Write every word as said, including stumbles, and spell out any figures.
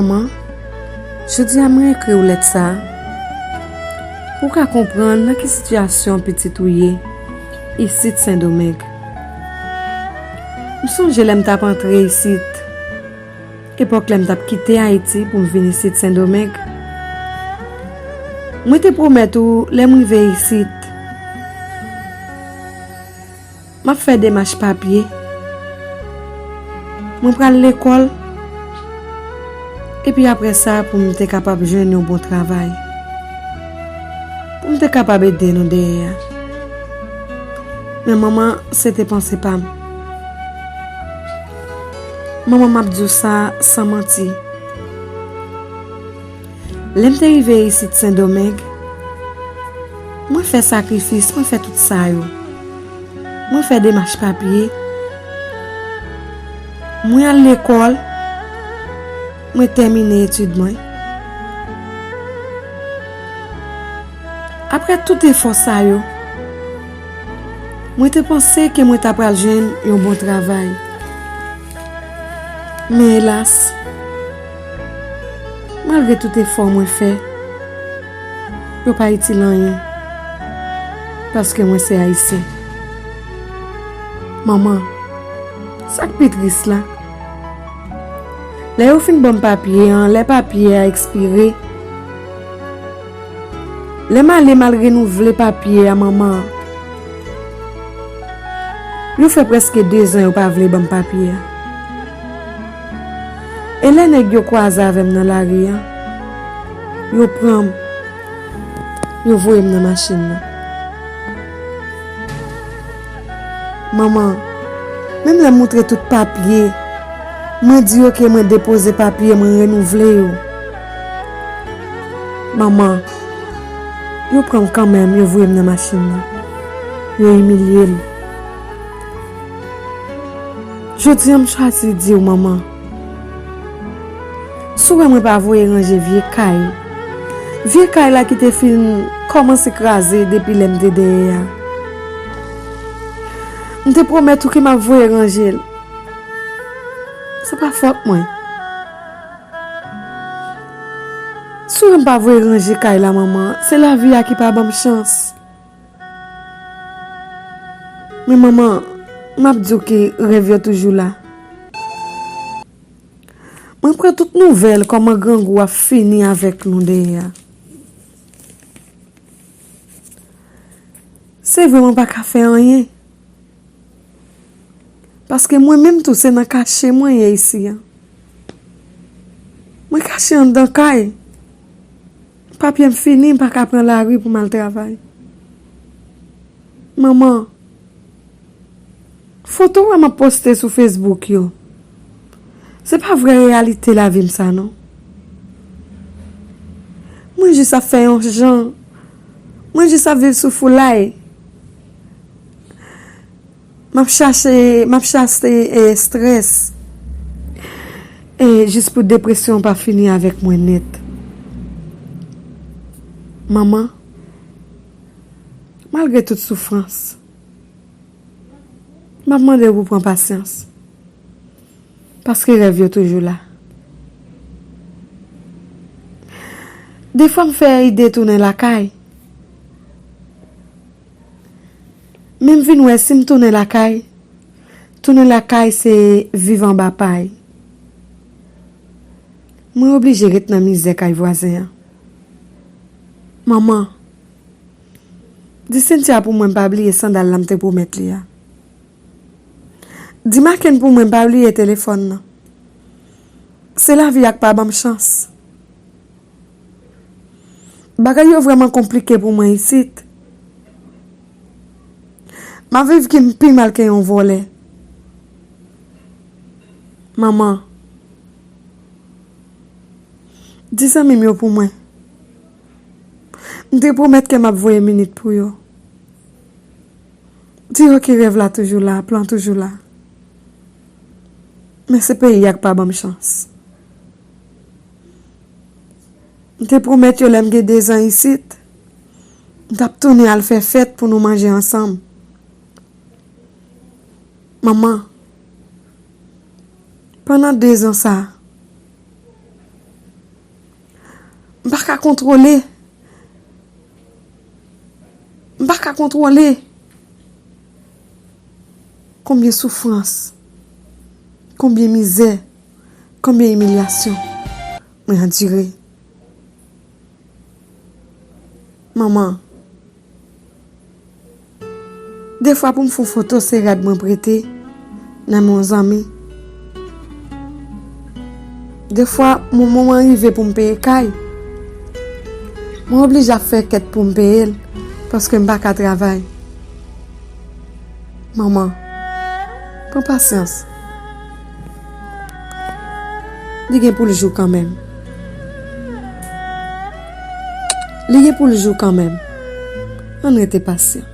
Manman, jodi a mwen ekri w lèt sa a pou w ka konprann nan ki sitiyasyon pitit ou ye isit Sendomeng. M sonje lè m t ap antre isit, epòk lè m t ap kite Ayiti pou m vin isit Sendomeng. Mwen te pwomèt ou lè m rive isit, m ap fè demach papye. Mwen pral lekòl. Epi apre sa, pou m te kapab jwenn yon bon travay. Pou m te kapab ede nou dèyè a. Men manman, se te panse pa m. Manman, m ap di w sa san manti. Lè m te rive isit Sendomeng, mwen fè sakrifis, mwen fè tout sa yo. Mwen fè demach papye. Mwen al lekòl. Mwen tèmine etid mwen. Apre tout efò sa yo, mwen te panse ke mwen ta pral jwenn yon bon travay. Men elas, malgre tout efò mwen fè, yo pa itil anyen, paske mwen se Ayisyen. Manman, sa k pi tris la, lè yo fin ban m papye an, lè papye a ekspire, lè m ale m al renouvle papye a, manman, yo fè prèske dezan yo pa vle ban m papye a. E lè nèg yo kwaze avè m nan lari a, yo pran m, yo voye m nan machin nan. Manman, menm lè m moutre tout papye, mwen di yo ke mwen depoze papye, mwen renouvle yo. Manman, yo pran m kanmenm, yo voye m nan machin nan. Yo imilye m. Jodi a, m chwazi di w, manman, si w wè mwen pa voye ranje vye kay, vye kay la ki te fin kòmanse kraze depi lè m te dèyè a, m te pwomèt ou ke m ap voye ranje l. Se pa fòt mwen. Si w wè m pa voye ranje kay la, manman, se lavi a ki pa ban m chans. Men manman, m ap di w ke rèv yo toujou la. Mwen pran tout nouvèl kòman grangou ap fini avèk nou dèyè a. Se vre mwen pa ka fè anyen. Paske mwen menm tou se nan kache mwen ye isi a. Mwen kache anndan kay. Papye m fini, m pa ka pran lari pou m al travay. Manman, foto w wè m ap poste sou Facebook yo, se pa vrè reyalite lavi m sa non. Mwen jis ap fè yon jan. Mwen jis ap viv sou foulay. M ap chache, m ap chache, e, estrès. E, jis pou depresyon pa fini avèk mwen nèt. Manman, malgre tout soufrans, m ap mande w pou pran pasyans. Paske rèv yo toujou la. Defwa m fè ide tounen lakay. Men m vin wè si m tounen lakay, tounen lakay se viv anba pay. Mwen oblije ret nan mizè kay vwazen an. Manman, di Cynthia pou mwen m pa bliye sandal la m te pwomèt li a. Di Maken pou mwen m pa bliye telefòn nan. Se lavi a k pa ban m chans. Bagay yo vrèman konplike pou mwen isit. M ap viv ki m pi mal ke yon vòlè. Manman, di zanmi m yo pou mwen. M te pwomèt ke m ap voye minit pou yo. Di yo ke rèv la toujou la, plan toujou la. Men se peyi a k pa ban m chans. M te pwomèt yo lè m gen dezan isit, m t ap tounen al fè fèt pou nou manje ansanm. Manman, pandan dezan sa a, M pa ka kontwole. M pa ka kontwole. Konbyen soufrans, konbyen mizè, konbyen imilyasyon mwen andire. Manman, defwa pou m fè yon foto se rad mwen prete nan men yon zanmi. Defwa, moman rive pou m peye kay, mwen oblije ap fè kèt pou m peye l, paske m pa ka travay. Manman, pran pasyans. Li gen pou l jou kanmenm. Li gen pou l jou kanmenm. Ann rete pasyan.